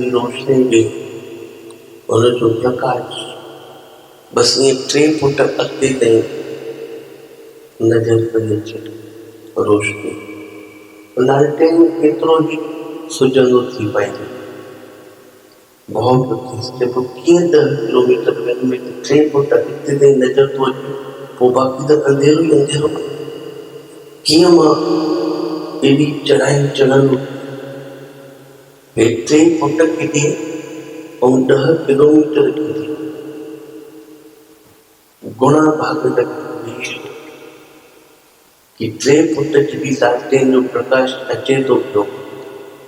جي روشني به ان جو پرڪاش بس ائين ٽي فوٽ اڳتي تائين نظر پئي اچي. روشني لالٽين ايترو ئي سجهندو ٿي پائيندو. ڀؤ پيو ٿيس، چئي پيو ڪيئن 10 ڪلوميٽر وڃي ته ٽي فوٽ اڳتي تائين نظر ٿو اچي، پوء باقي ته انڌيرو ئي انڌيرو آهي. ڪيئن مان ايڏي چڙهائي چڙهندس؟ هي ٽي فوٽ ڪيڏي ۽ 10 ڪلوميٽر ڪيڏي، گهڻا ڀاڳ لڳي ويهي رهيو ڪي ٽي فوٽ جيڏي لالٽين جو پرڪاش اچي ٿو پيو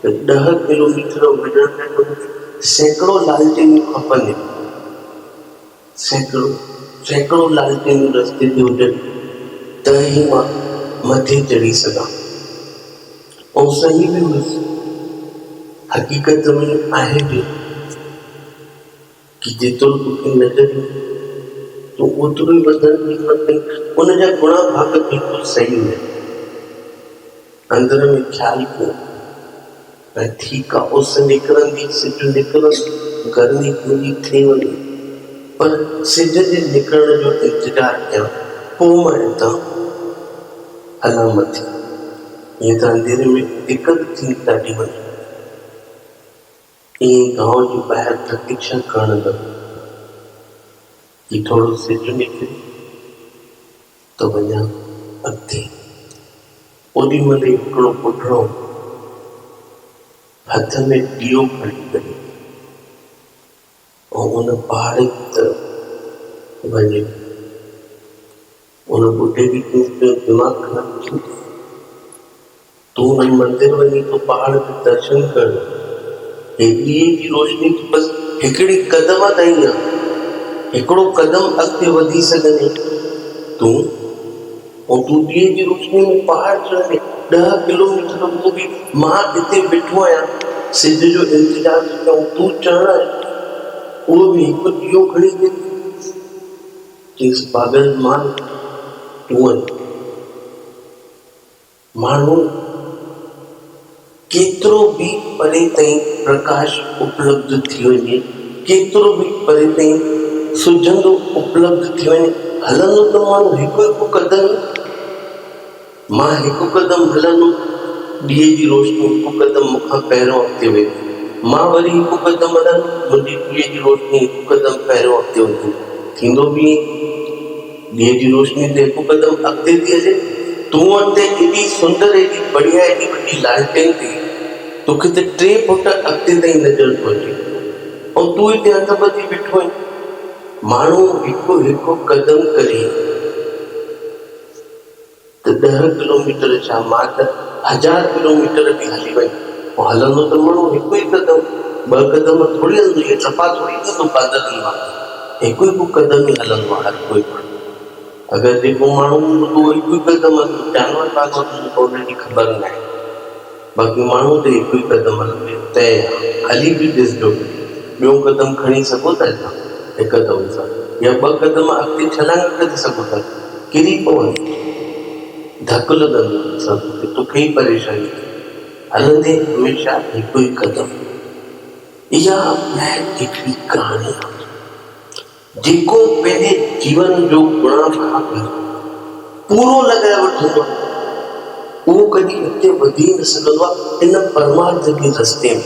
ته 10 ڪلوميٽر وڃڻ لاء ته مون کي سيڪڙو لالٽينون کپنديون. سيڪڙو سيڪڙو لالٽينون رستي تي هجن ته ئي مان مٿي چڙهي سگهان. ۽ صحيح به هيس. حقيقت ۾ آهي به ڪي جيترو توکي نظر ايندو تون اوترو ئي وڌڻ جي همت ڪندين. ان جا گڻا ڀاڳ بلڪل صحيح هيا. اندر ۾ خيال ڪيو ۽ ٺيڪ آ اس نڪرندي، سج نڪرندو، گرمي پوري ٿي وڃي پر سج جي نڪرڻ جو انتظار ڪيان پوء مان هتان هلان مٿي. ائين ته انڌيري ۾ دقت ٿيندي ڏاڍي وڃي. ائين گانء جي ٻاهر پرتيڪشا ڪرڻ لڳو ڪي ٿورو سج نڪري ته وڃان اڳتي. اوڏي مهل ئي هڪڙو ٻڍڙو هٿ ۾ ڏيئو کڻي ڪري ۽ ان پهاڙ جي طرف وڃي پيو. ان ٻڍي به چيس تنهنجو دماغ خراب ٿي ويو. تون ان مندر وڃي ٿو پهاڙ تي درشن ڪر. هي ڏيئي جي روشني ته بس هڪڙي قدم تائين آ. هڪڙو قدم اڳتي وڌي سگهندين تون؟ ۽ تون ڏيئي جي روشني ۾ پهاڙ چڙهندين 10 ڪلوميٽر اهو به مان هتي ويٺو آهيان سج جو انتظار ٿو ڪيان ۽ تون چڙهڻ آيو اهو به هڪ ڏيئو کڻي ڪري. چيس پاڳل مان تون آهين. ماڻهو ڪيترو به پري تائين پرڪاش اپلبڌ ٿي وڃي، ڪيترو به پري تائين سجهندو اپلبڌ ٿي وڃي، هلندو ته ماڻهو هڪ هڪ قدم ئي. مان هڪ قدم هلندم، ڏيئي جي روشني هڪ قدم مون کان پهريون اڳتي ويندي. مان وري هڪ قدم هلندم، منهنجي ڏيئي جي روشني هڪ قدم پهريون اڳتي وڌندي. ٿيندو به ائين ئي. ڏيئي جي روشني ته هڪ قدم اڳتي ٿي هلي. تون وٽ ته ايڏي سندر، ايڏي بڙهيا، ايڏي وڏي لالٽين اٿئي، توکي ته ٽي فوٽ اڳتي تائين نظر ٿو اچي ۽ تون هتي هٿ ٻڌي ويٺو آهين. ماڻهو هڪ هڪ قدم ڪري ته 10 ڪلوميٽر ڇا، مان ته هزار ڪلوميٽر به هلي وڃ. پوء هلندو ته ماڻهو هڪ ئي قدم، ٻه قدم ٿوري هلندو، اهي ٽپا ٿوري ڏيندو باندرن وانگر. هڪ هڪ قدم ئي هلندو آهي هر ڪوئي ماڻهو. اگر جيڪو ماڻهو هوندو ته اهو هڪ ئي قدم هلندو، جانور وانگر هوندو ته ان جي خبر ناهي. باقي ماڻهو ته هڪ ئي قدم هلندو، اهو طئي آهي. هلي به ڏسجو ڪڏهن. ٻيو قدم کڻي سگهو ٿا ڇا؟ هڪدم سان يا ٻه قدم اڳتي ڇلانگ ڪري سگهو ٿا؟ ڪري پوندين. ڌڪ لڳندو ان سان توکي، توکي ئي پريشاني ٿيندي. هلندين هميشه هڪ ئي قدم. اها محض هڪڙي ڪهاڻي آهي. جيڪو پنهنجي جيون جو گڻا ڀاڳ پورو لڳائي وٺندو آهي، اهو ڪڏهن اڳتي وڌي نه سگهندو آهي ان پرمارٿ جي رستي ۾.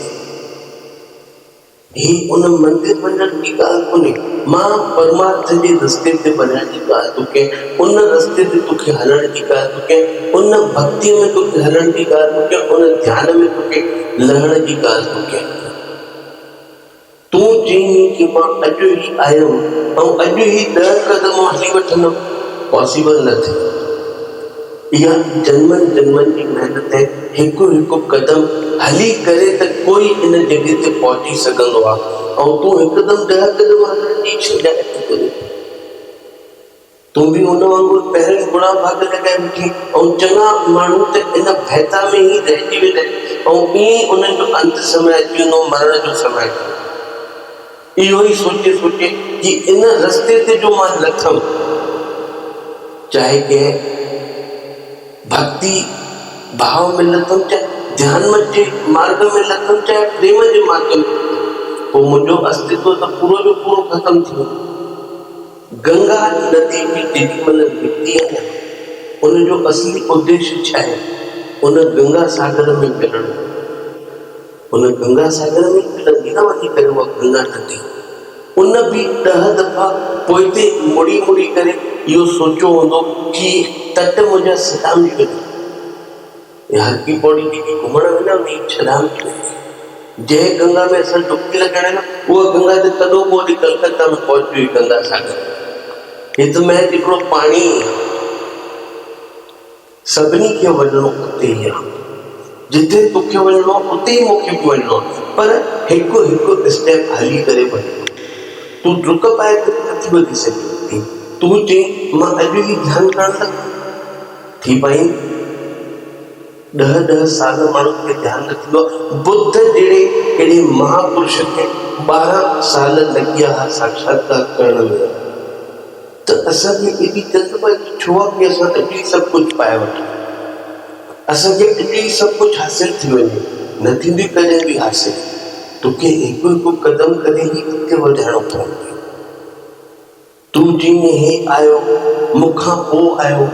هي ان مندر وڃڻ جي ڳالهه ڪونهي. مان پرمارٿ جي رستي تي وڃڻ جي ڳالهه ٿو ڪيان، ان رستي تي توکي هلڻ جي ڳالهه ٿو ڪيان، ان ڀڳتيء ۾ توکي هلڻ جي ڳالهه ٿو ڪيان، ان ڌيان ۾ توکي لهڻ جي ڳالهه ٿو ڪيان. تون چئين ڪي مان اڄ ئي آيم ۽ اڄ ئي 10 قدم هلي وٺندم، پاسيبل نه ٿيندو. اها جنمن جنمن جي محنت ۽ هڪ هڪ قدم هلي ڪري ته ڪوئي ان جڳهه تي پهچي سگهندو آ ۽ تون هڪدم 10 قدم هلڻ جي شجاعت ڪرين ٿو. تون به ان وانگر پهرين گڻا ڀاڳ لڳائي ويٺين ۽ چڱا ماڻهو ته ان ڀيتا ۾ ئي رهجي ويندا آهن ۽ ائين ئي انهن جو انت سمي اچي ويندو مرڻ جو سمي اچي ويندو. اهو ئي سوچي سوچي ڪي ان رستي تي جو مان لٿم، چاهي ڪنهن ڀڳتي ڀاو ۾ لٿم چاهي ڌيان جي مارڳ ۾ لٿم چاهي پريم جي مارڳ ۾ لٿم، پوء منهنجو استتو ته پورو جو پورو ختم ٿي ويندو. گنگا ندي به جيڏي مهل نڪتي آهي نه، ان جو اصلي اديش ڇا آهي؟ ان گنگا ساگر ۾ ملڻ. ان گنگا ساگر ۾ ئي ملندي نه وڃي ڪري اها گنگا ندي. ان به ڏهه دفعا پوئتي مڙي مڙي ڪري اهو سوچيو هوندو ڪي تٽ منهنجا سلامي وڃن. هي هرڪي پوڙي جيڪي گهمڻ ويندا آهن اهي ڇڏامجي ويندي. جنهن گنگا ۾ اسان ڊبڪي لڳائڻ آيا اها گنگا ته ڪڏهوڪو هوڏي ڪلڪتا ۾ پهچي وئي گنگا ساگر. هي ته محض هڪڙو پاڻي ئي آهي. سڀني کي وڃڻو اتي ئي آهي. جتي توکي وڃڻو آهي اتي ئي مون کي به وڃڻو آهي پر هڪ هڪ اسٽيپ هلي ڪري وڃڻو آهي. تون ڊڪ پائي ڪري نٿي وڌي سگهين. تون چئين مان اڄ ئي ڌيان ڪرڻ لڳس. ٿي پائين. ڏهه ڏهه سال ماڻهن کي ڌيان نه ٿيندو آهي. ٻڌ جهڙي اهڙي مهاپرش کي 12 سال لڳي ويا ها ساکشاتڪار ڪرڻ ۾. ته اسان کي ايڏي جلدبازي ڇو آهي ڪي اسان اڄ ئي سڀ ڪجهه پائي وٺون. اسان کي اڄ ئي سڀ ڪجهه حاصل ٿي وڃي. نه ٿيندي ڪڏهن به حاصل. توکي هڪ هڪ قدم ڪري ئي اڳتي وڌائڻو پوندو. تون جيئن هي آيو، مون کان پوء آيو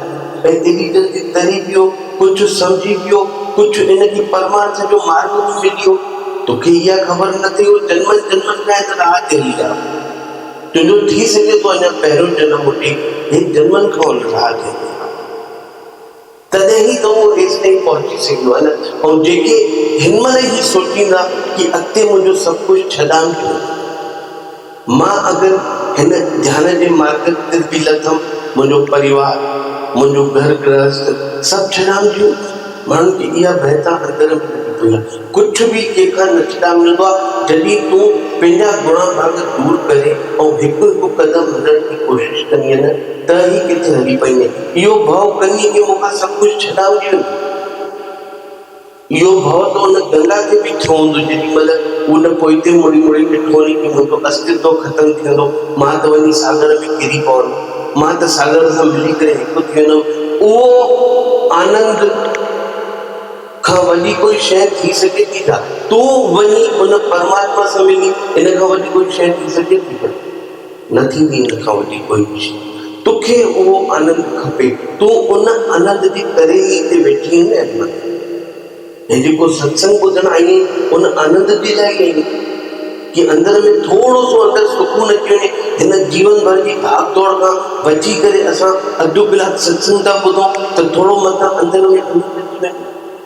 ۽ ايڏي جلدي تري پيو، ڪجهه سمجهي پيو، ڪجهه ان کي پرمارٿ جو مارڳ به مليو. توکي اها خبر نه اٿئي هو جنمن جنمن کان هن راهه تي هلي آيو. تنهنجو ٿي سگهي ٿو اڃا پهريون جنم هجي، هي جنمن کان ان راهه تي هلي آيو. تڏهن ئي ته اهو هيستائين پهچي سگهيو آهي نه. ۽ جيڪي هن مهل هي سوچيندا ڪي اڳتي منهنجو سڀ ڪجهه ڇڏامجي ويندو. مان اگر هن ڌيان جي مارڳ تي به لٿم، منهنجو پريوار، منهنجو گهر گرهست سڀ ڇڏامجي ويندو. ماڻهن کي اها ڀئتا اندر ۾ لڳي پئي آهي. ڪجهه به ڪنهن کان نه ڇڏامجندو آهي. جڏهن تون پنهنجا گڻا ڀاڳ دور ڪري ۽ هڪ هڪ قدم هلڻ جي ڪوشش ڪندين نه ته ئي ڪٿي هلي پئيندين. اهو ڀؤ ڪندين ڪي مون کان سڀ ڪجهه ڇڏامجي ويندو. اهو ڀؤ ته ان گنگا کي به ٿيو هوندو جيڏي مهل ان پوئتي مڙي مڙي ڏٺو وڃي ڪي منهنجو استتو ختم ٿي ويندو، مان ته وڃي ساگر ۾ ڪري پوندم، مان ته ساگر سان ملي ڪري هڪ ٿي ويندم. اهو آنند کان وڏي ڪوئي شيء ٿي سگهي ٿي ڇا؟ تون وڃي ان پرماتما سان ملي ان کان وڏي ڪوئي شيء ٿي سگهي ٿي ڇا؟ نه ٿيندي ان کان وڏي ڪوئي به شيء. توکي اهو آنند کپي. تون ان آنند جي ڪري ئي هتي ويٺي آهين نه احمد. هي جيڪو ستسنگ ٻڌڻ آئي آهين ان آنند جي لاء ئي آئي آهين. ڪي اندر ۾ ٿورو سو اندر سڪون اچي وڃي. هن جيون ڀر جي ڀاڳ ڊوڙ کان بچي ڪري اسان اڌ ڪلاڪ ستسنگ ٿا ٻڌون ته ٿورو متان اندر ۾ آنند اچي وڃي.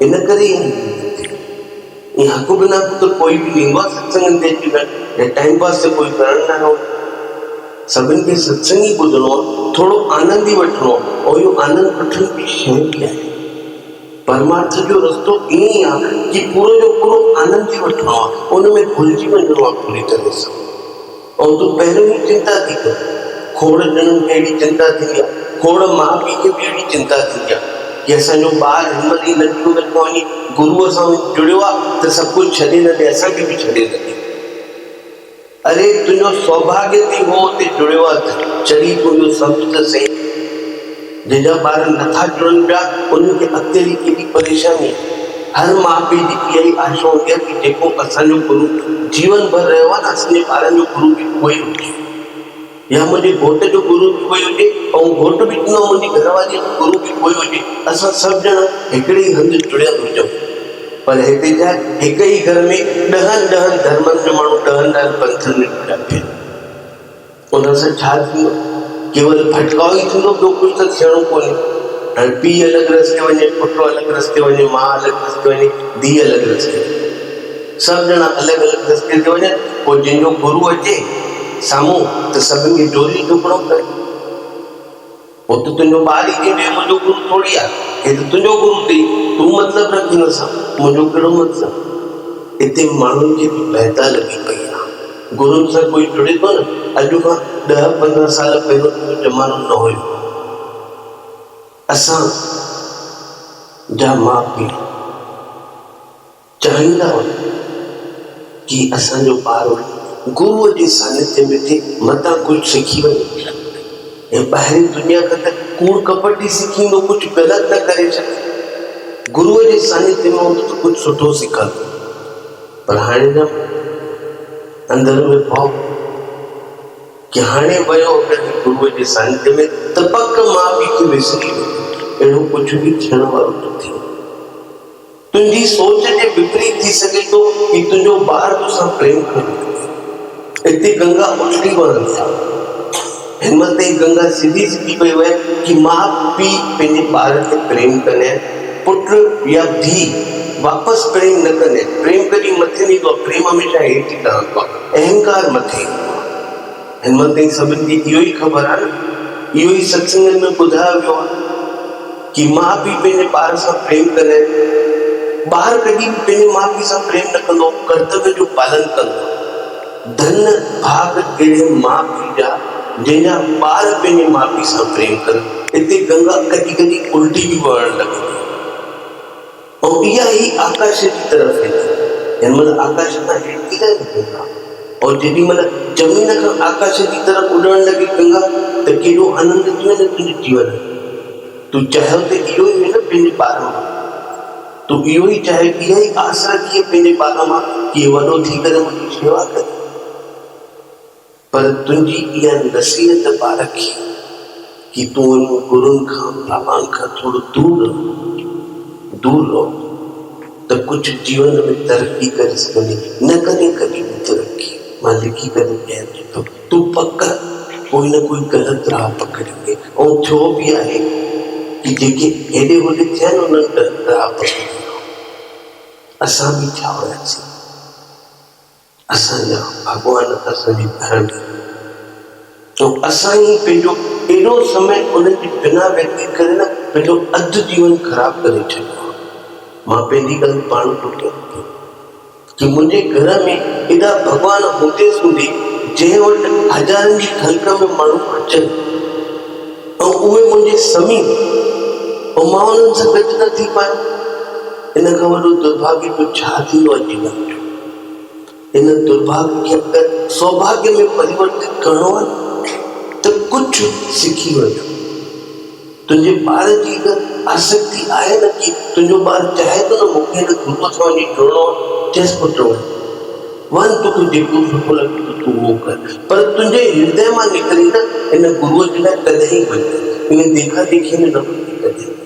ان ڪري ئي آئي آهين هتي. ائين حق بنا ته ڪوئي به نه ايندو آهي ستسنگن تي اچي وڃ يا ٽائيم پاس ته ڪوئي ڪرڻ نه آيو آهي. سڀن کي ستسنگ ئي ٻڌڻو آهي، ٿورو آنند ئي وٺڻو آهي ۽ اهو آنند وٺڻ به شيء به آهي. پرمارٿ جو رستو ائين ئي آهي ڪي پورو جو پورو آنند ئي وٺڻو آهي، ان ۾ گهلجي وڃڻو آهي پوري طرح سان. ۽ تون پهريون ئي چنتا ٿي ڪر. کوڙ ڄڻن کي اهڙي چنتا ٿيندي آهي. کوڙ ماء پيء کي به اهڙي چنتا ٿيندي آهي ڪي اسان جو ٻار هن مهل ئي ننڍي عمر کان وڃي گروء سان وڃي جڙيو آهي ته سڀ ڪجهه ڇڏي نه ڏي اسان کي به ڇڏي نه ڏي. اري تنهنجو سوڀاڳيه ٿي هو اتي جڙيو آهي ته چري تون اهو سمجهه ته سهي. جنهن جا ٻار نٿا جڙن پيا انهن کي اڳتي هلي ڪيڏي پريشاني آهي. هر ماء پيء جي اها ئي آشا هوندي آهي ڪي جيڪو اسان جو گرو جيون ڀر رهيو آهي نه اسان جي ٻارن جو گرو به اهو ئي هجي يا منهنجي گهوٽ جو گرو به اهو ئي هجي ۽ گهوٽ به چوندو آهي منهنجي گهر واريء جو گرو به اهو ئي هجي اسان سڀ ڄڻا هڪڙي ئي هنڌ جڙيل هجون پر هتي ڇا هڪ ئي گهر ۾ ڏهن ڏهن ڌرمن جو ماڻهو ڏهن ڏهن پنٿن ۾ جڙيا پيا آهن. ان سان ڇا ٿيندو؟ ڪيول ڀٽڪاء ئي ٿيندو، ٻيو ڪجهه ته ٿيڻو ڪونهي. هاڻي پيء الڳ رستي وڃي، پٽ الڳ رستي وڃي، ماء الڳ رستي وڃي، ڌيء الڳ رستي وڃي. سڀ ڄڻا الڳ الڳ رستي تي وڃن، پوء جنهن جو گرو اچي سامهون ته سڀن کي زوريء جهڪڻو پئي. هو ته تنهنجو ٻار ئي ٿيندو، هي منهنجو گرو ٿوري آهي. هي ته تنهنجو گرو اٿئي، تون مطلب رک هن سان، منهنجو ڪهڙو مطلب؟ هتي ماڻهن کي به بهتا لڳي پئي آهي. گرن سان ڪوئي جڙي ٿو نه، اڄ کان ڏهه 15 سال پهريون اهو زمانو نه هيو. اسان جا ماء پيء چاهيندا هئا ڪي اسان جو ٻار گروء جي سانڌيه ۾ ٿئي متان ڪجهه سکي وڃي ۽ ٻاهرين دنيا کان ته ڪوڙ ڪپٽ ئي سکي ايندو ڪجهه غلط نه ڪري ڇڏي. گروء جي سانيڌي ۾ هوندو ته ڪجهه سٺو سکندو. پر هاڻي نه، اندر ۾ ڀؤ ڪي هاڻي ويو اگر هي گروء جي سانيڌي ۾ ته پڪ ماء پيء کي وسري ويندو. اهڙو ڪجهه به ٿيڻ وارو نه ٿئي. تنهنجي سوچ جي وپريت ٿي سگهي ٿو ڪي تنهنجو ٻار توسان پريم ڪرڻ لڳي. اتي گنگا اٿلي وهندي آهي. هن مهل تائين گنگا سڌي سڌي پئي وهي ڪي ماء پيء پنهنجي ٻار کي پريم ڪندا آهن، پٽ يا ڌيء واپس پريم نه ڪندا آهن. پريم ڪڏهن مٿي نه ايندو آهي، پريم هميشه هيٺ ئي لهندو آهي، اهنڪار مٿي ايندو آهي. هن مهل تائين سڀن کي اهو ئي خبر آهي نه، اهو ئي ستسنگن ۾ ٻڌايو ويو آهي ڪي ماء پيء پنهنجي ٻار سان پريم ڪندا آهن. ٻار ڪڏهن به پنهنجي ماء پيء سان پريم نه ڪندو آهي، ڪرتويه جو پالن ڪندو آهي. ڌن ڀاڳ اهڙي ماء پيء جا جنهن جا ٻار پنهنجي ماء پيء سان پريم ڪن. اتي گنگا ڪڏهن ڪڏهن الٽي به وهڻ لڳندي آهي. ۽ اها ئي آڪاش جي طرف ويندي. هن مهل آڪاش کان هيٺ ٿي رهي نه گنگا. ۽ جيڏي مهل زمين کان آڪاش جي طرف اڏڻ لڳي گنگا ته ڪيڏو آنند ٿي وڃي تنهنجي جيون ۾. تون چاهيو ته اهو ئي هيو نه پنهنجي ٻار مان. تون اهو ئي چاهيو، اها ئي آس رکي پنهنجي ٻار مان ڪي هي وڏو ٿي ڪري منهنجي شيوا ڪري. پر تنهنجي اها نصيحت ٻار کي ڪي تون انهن گرن کان بابائن کان ٿورو دور رهه، دور رهو ته ڪجهه جيون ۾ ترقي ڪري سگهندين، نه ڪرين ڪڏهن به ترقي. مان لکي ڪري ڏيان ٿو ته تون پڪ ڪوئي نه ڪوئي غلط راهه پڪڙيندين ۽ ٿيو به آهي ڪي جيڪي هيڏي هوڏي ٿيا آهن انهن غلط راهه پڪڙي آهي. اسان به ٿيا هياسين. اسان جا ڀڳوان اسان جي گهر ۾ ۽ اسان ئي پنهنجو ايڏو سمي انهن جي بنا ويتيت ڪري نه پنهنجو اڌ جيون خراب ڪري ڇڏيو آهي. مان پنهنجي ڳالهه پاڻ ٿو ڪيان پيو ڪي منهنجي گهر ۾ ايڏا ڀڳوان هوندي سوندي جنهن وٽ هزارن جي خلق ۾ ماڻهو اچن ۽ اهي منهنجي سميپ ۽ مان انهن سان گڏ نه ٿي پايان ان کان وڏو درڀاڳيه ٻيو ڇا ٿيندو آهي جيون جو. ان درڀاڳ کي اگر سوڀاڳيه ۾ پريورتت ڪرڻو آهي ته ڪجهه سکي وڃ. تنهنجي ٻار جي اگر آسڪتي آهي نه ڪي تنهنجو ٻار چاهي ٿو نه مون کي هن گروء سان وڃي جڙڻو آهي، چيس پٽ وڃ. وڃ توکي جيڪو سٺو لڳي ٿو تون اهو ڪر. پر تنهنجي هردي مان نڪري نه ان گروء جي لاء ڪڏهن ئي وڃ. ان ديکا ديکيء ۾ نه وڃجي ڪڏهن به.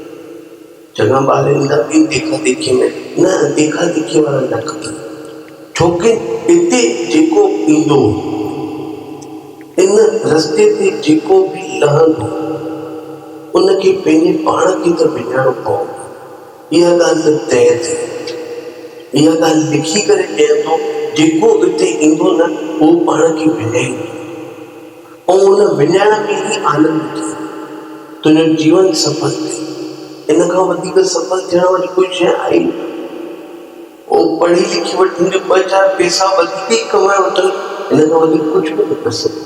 چڱا ٻار ايندا به ديکا ديکي ۾، نه ديکا ديکي وارا نه کپن، ڇوڪه اتي جيڪو ايندو، ان رستي تي جيڪو به لهندو، ان کي پنهنجي پاڻ کي ته وڃائڻو پوندو. اها ڳالهه ته طئي ٿي. اها ڳالهه لکي ڪري ڏيان ٿو، جيڪو اتي ايندو نه، اهو پاڻ کي وڃائيندو. ۽ ان وڃائڻ ۾ ئي آنند ٿئي. تنهنجو جيون سڦل ٿئي. ان کان وڌيڪ سڦل ٿيڻ واري ڪوئي شيء آهي ئي نه. او پڙهي لکي وٺندي ٻه چار پئسا وڌيڪ ئي ڪمائي وٺن، ان کان وڌيڪ ڪجهه به نه ڪري سگهن.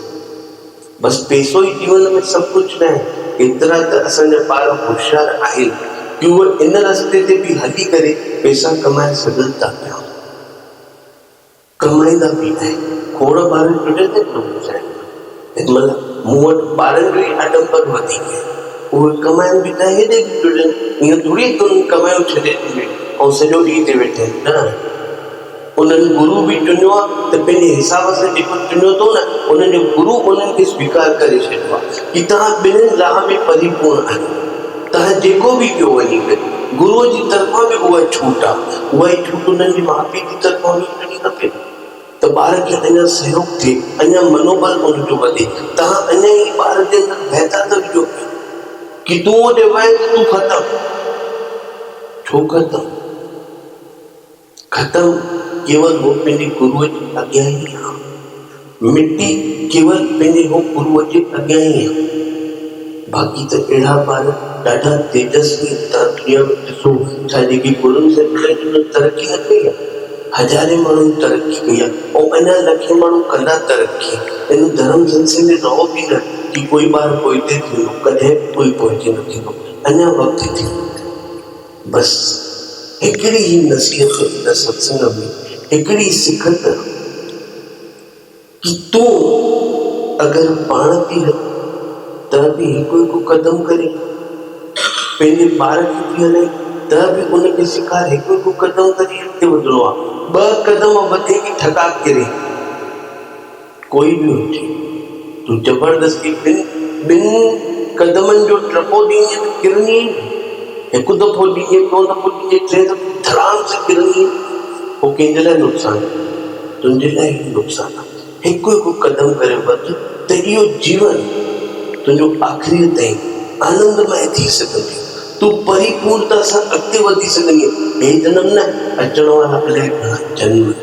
بس پئسو ئي جيون ۾ سڀ ڪجهه ناهي. ايترا ته اسان جا ٻار هوشيار آهن ڪي اهي ان رستي تي به هلي ڪري پئسا ڪمائي سگهن ٿا پيا. ڪمائيندا به آهن. کوڙ ٻارن جڙيل آهن نه مون سان هن مهل مون وٽ ٻارن جو ئي آڏمبر وڌيڪ آهي. اهي ڪمائن به ٿا هيڏي به جڙين. ائين ٿوري ته انهن ڪمايو ڇڏي ڏنو ۽ سڄو ڏينهن هتي ويٺا آهن. نه انهن گرو به چنيو آهي ته پنهنجي حساب سان جيڪو چنيو اٿئون نه انهن جو گرو انهن کي سويڪار ڪري ڇڏيو آهي ڪي توهان ٻنهين راهه ۾ پريپورڻ آهيو. توهان جيڪو به ڪيو وڃي ڪريو. گروء جي طرفان به اها ڇوٽ آ. اها ئي ڇوٽ انهن جي ماء پيء جي طرفان به هجڻي کپي ته ٻار کي اڃا سهيوگ ٿئي، اڃا منوبل ان جو وڌي. توهان اڃا ئي ٻار جي اندر ڀئه ٿا ته وجهو پيا ڪي تون اوڏي وئين ته تون ختم. ڇو ختم؟ ختم ڪيول هو پنهنجي گروء جي اڳيان ئي آ. مٽي ڪيول پنهنجي هو گروء جي اڳيان ئي آ. باقي ته اهڙا ٻار ڏاڍا تيجسوي توهان دنيا ۾ ڏسو ڇا جيڪي گرن سان جڙيل انهن ترقي نه ڪئي آ. هزارين ماڻهن ترقي ڪئي آ ۽ اڃا لکين ماڻهو ڪندا ترقي. ان ڌرم سنسي ۾ رهو به نه ڪي ڪوئي ٻار پوئتي ٿيندو ڪڏهن به ڪوئي پوئتي نه ٿيندو اڃا وقت ٿيندو. بس هڪڙي ئي نصيحت هن ستسنگ ۾ هڪڙي سکت ڪي تون اگر پاڻ ٿي هلين ته به هڪ هڪ قدم ڪرين، پنهنجي ٻار کي ٿي هلائين ته به ان کي سيکار هڪ هڪ قدم ڪري اڳتي وڌڻو آهي. ٻه قدم وڌي ئي ٿڪا ڪري. ڪوئي به هجي، تون زبردستي ٻن ٻن قدمن جو ٽپو ڏيندين ته ڪرندين ئي نه. هڪ دفعو ڏيندين، ٻيو دفعو ڏيندين، ٽئين دفعي ڌڙام سان ڪرندين. پوء ڪنهن جي لاء نقصان؟ تنهنجي لاء ئي نقصان آهي. هڪ هڪ قدم ڪري وڌ ته اهو جيون تنهنجو آخريء تائين آنندمئي ٿي سگهندو. تون پريپورتا سان اڳتي وڌي سگهندين. هي جنم نه، اچڻ وارا الائي گهڻا جنم.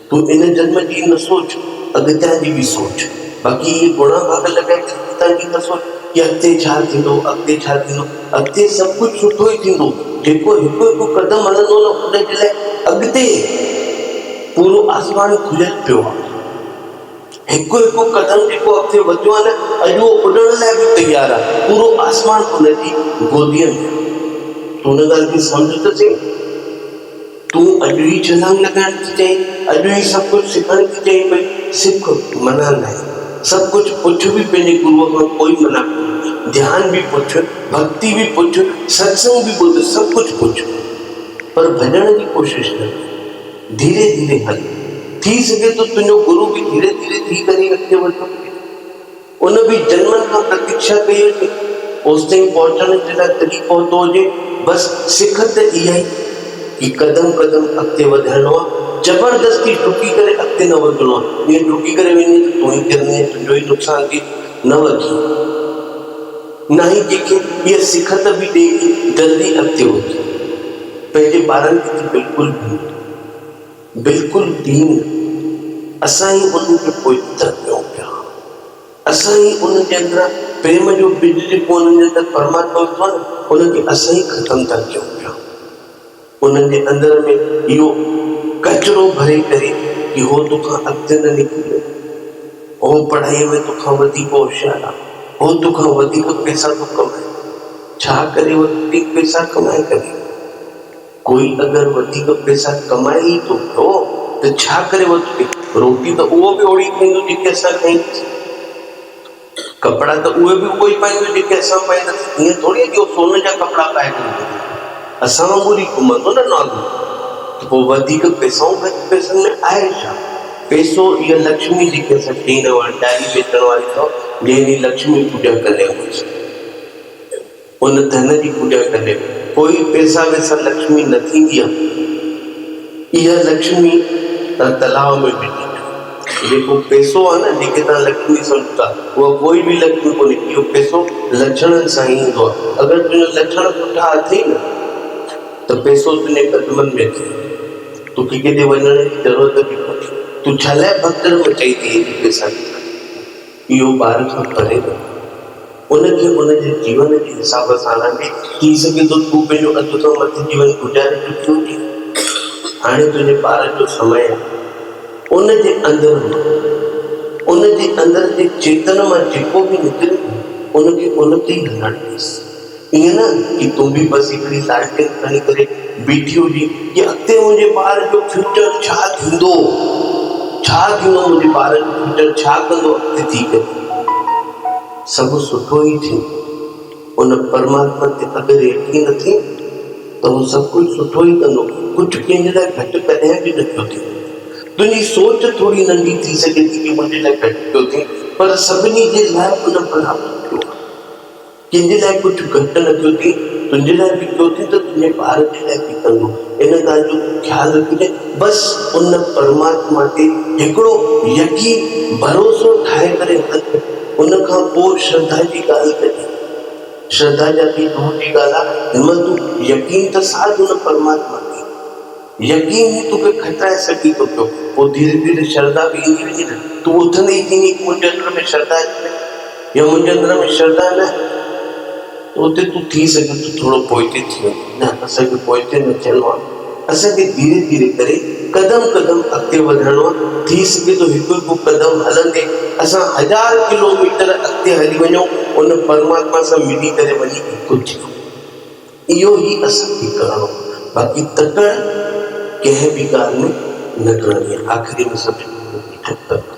تون ان جنم جي نه سوچ، اڳتيان جي به سوچ. باقي اهي گڻا ڀاڳ لڳائي ڪري اڳتيان جي نه سوچ ڪي اڳتي ڇا ٿيندو، اڳتي ڇا ٿيندو. اڳتي سڀ ڪجهه سٺو ئي ٿيندو. جيڪو هڪ هڪ قدم هلندو نه ان جي لاء اڳتي پورو آسمان کليل پيو آهي. هڪ هڪ قدم جيڪو اڳتي وڌيو آهي نه اڄ اهو اڏڻ لاء به تيار آهي. پورو آسمان ان جي گوديء ۾ آهي. تون ان ڳالهه کي سمجهه ته سهي. تون اڄ ئي ڇلانگ لڳائڻ ٿي چاهين، اڄ ئي سڀ ڪجهه سکڻ ٿي چاهين پئي، سک، منع ناهي. سڀ ڪجهه پڇ به پنهنجي گروء کان ڪوئي منع ڪونهي. ڌيان به پڇ، ڀڳتي به پڇ، ستسنگ به ٻڌ، سڀ ڪجهه پڇ. پر ڀڄڻ جي ڪوشش نه ڪر. ڌيري ڌيري هل. ٿي سگهي ٿو تنهنجو گرو به ڌيري ڌيري ٿي ڪري ئي اڳتي وڌيو هجي. ان به جنمن کان پرتيڪشا ڪئي هجي، اوستائين پهچڻ جي لاء تڏهن پهتو هجي. بس سک ته اها ئي ڪي قدم قدم اڳتي وڌائڻو آ، زبردستي ڊڪي ڪري اڳتي نه وڌڻو آ. ائين ڊڪي ڪري وڃين ته تون ئي ڪرندين، تنهنجو ئي نقصان ٿئي. نه وڌي. نه ئي ڪنهن کي اها سکت به ڏي ڪي جلدي اڳتي وڌ. پنهنجي ٻارن کي ته بلڪل به نه. بلڪل به نه. اسان ئي انهن کي پوئتي ٿا ڪيون پيا. اسان ئي انهن جي اندران پريم جو ٻج جيڪو انهن جي اندر پرماتما وڌو آهي نه، ان کي اسان ئي ختم ٿا ڪيون پيا. انهن جي اندر ۾ اهو ڪچرو ڀري ڪري ڪي هو توکان اڳتي نه نڪري وڃي. هو پڙهائيء ۾ توکان وڌيڪ هوشيار آهي. هو توکان وڌيڪ پئسا ٿو ڪمائي. ڇا ڪري وڌيڪ پئسا ڪمائي ڪري؟ ڪوئي اگر وڌيڪ پئسا ڪمائي ئي ٿو پيو ته ڇا ڪري وڌيڪ؟ روٽي ته اهو به اوڙي کائيندو جيڪي اسان کائينداسين. ڪپڙا ته اهي به اهو ئي پائيندو جيڪي اسان پائينداسين. ائين ٿوري آهي ڪي اهو سون جا ڪپڙا پائي ڪري گهمندو. اسان وانگر ئي گهمندو نه نارمل. ته پوء وڌيڪ پئسائون گهٽ پئسن ۾ آهي ڇا؟ پئسو اها لڪشمي جيڪي اسان چئيندا هئا ڊائري ويچڻ واري اٿو جنهن ڏينهن لڪشمي پوڄا ڪندا هئاسين. ان ڌن جي پوڄا ڪندي ڪوئي پئسا ويسا لڪشمي نه ٿيندي آ. اها لڪشمي تان تلاء ۾ وجهي ڇڏ. جيڪو پئسو آ نه جيڪي تان لڪشمي سمجهو ٿا اها ڪوئي به لڪشمي ڪونهي. اهو پئسو لڇڻن سان ئي ايندو آ. اگر تنهنجا لڇڻ سٺا اٿئي نه ته پئسو تنهنجي قدمن ۾ اچي ويندو. توکي ڪيڏي وڃڻ جي ضرورت به ڪونهي. تون ڇا لاء ڀڳدڙ مچائي ٿي ايڏي پئسا کي کڻي. اهو ٻار کان پري رهي. ان کي ان جي جيون جي حساب سان هلائڻ ٿي سگهي ٿو تون پنهنجو اڌ کان مٿي جيون گذاري چڪي هجين. هاڻي تنهنجي ٻار جو سمي آهي. ان جي اندر مان، ان جي اندر جي چيتن مان جيڪو به نڪري ان کي ان تي ئي هلڻ ڏيس. ائين نه ڪي تون به بس هڪڙي لالٽين کڻي ڪري بيٺي هجين ڪي اڳتي منهنجي ٻار جو فيوچر ڇا ٿيندو، ڇا ٿيندو منهنجي ٻار جو فيوچر ڇا ڪندو اڳتي ٿي ڪري. سڀ سٺو ئي ٿيندو. ان پرماتما تي اگر يقين اٿئي ته هو سڀ ڪجهه سٺو ئي ڪندو، ڪجهه ڪنهن جي لاء گهٽ ڪڏهن به نه پيو ٿئي. تنهنجي سوچ ٿوري ننڍي ٿي سگهي ٿي ڪي منهنجي لاء گهٽ پيو ٿئي پر سڀني جي لاء ان برابر ٿيو آهي. ڪنهن جي لاء ڪجهه گهٽ نه ٿيو ٿي، تنهنجي لاء به ٿيو ٿي ته تنهنجي ٻار جي لاء به ڪندو. ان ڳالهه جو تون خيال رکجانء. بس ان پرماتما تي هڪڙو يقين، ڀروسو ٺاهي ڪري هل. ان کان پوء شرڌا جي ڳالهه ڪجي. شرڌا جا به دور جي ڳالهه آ. هن مهل تون يقين ته ساڌ ان پرماتما تي. يقين ئي توکي کٽرائي سگهي ٿو پيو. پوء ڌيري ڌيري شرڌا به ايندي ويندي نه. تون اٿندي ئي چئيندين ڪه منهنجي اندر ۾ شرڌا اچي وئي يا منهنجي اندر ۾ شرڌا نه آهي ته اتي تون ٿي سگهي ٿو ٿورو پوئتي ٿي وڃين. نه اسان کي پوئتي نه ٿيڻو آهي. اسان کي ڌيري ڌيري ڪري قدم قدم اڳتي وڌڻو آهي. ٿي سگهي ٿو هڪ هڪ قدم هلندي اسان هزار ڪلو ميٽر اڳتي هلي وڃون ان پرماتما سان ملي ڪري وڃي هڪ ٿيون. اهو ئي اسان کي ڪرڻو آهي باقي تڪڙ ڪنهن به ڳالهه ۾ نه ڪرڻي آهي. آخري ۾ سڀني کي ٺڪ.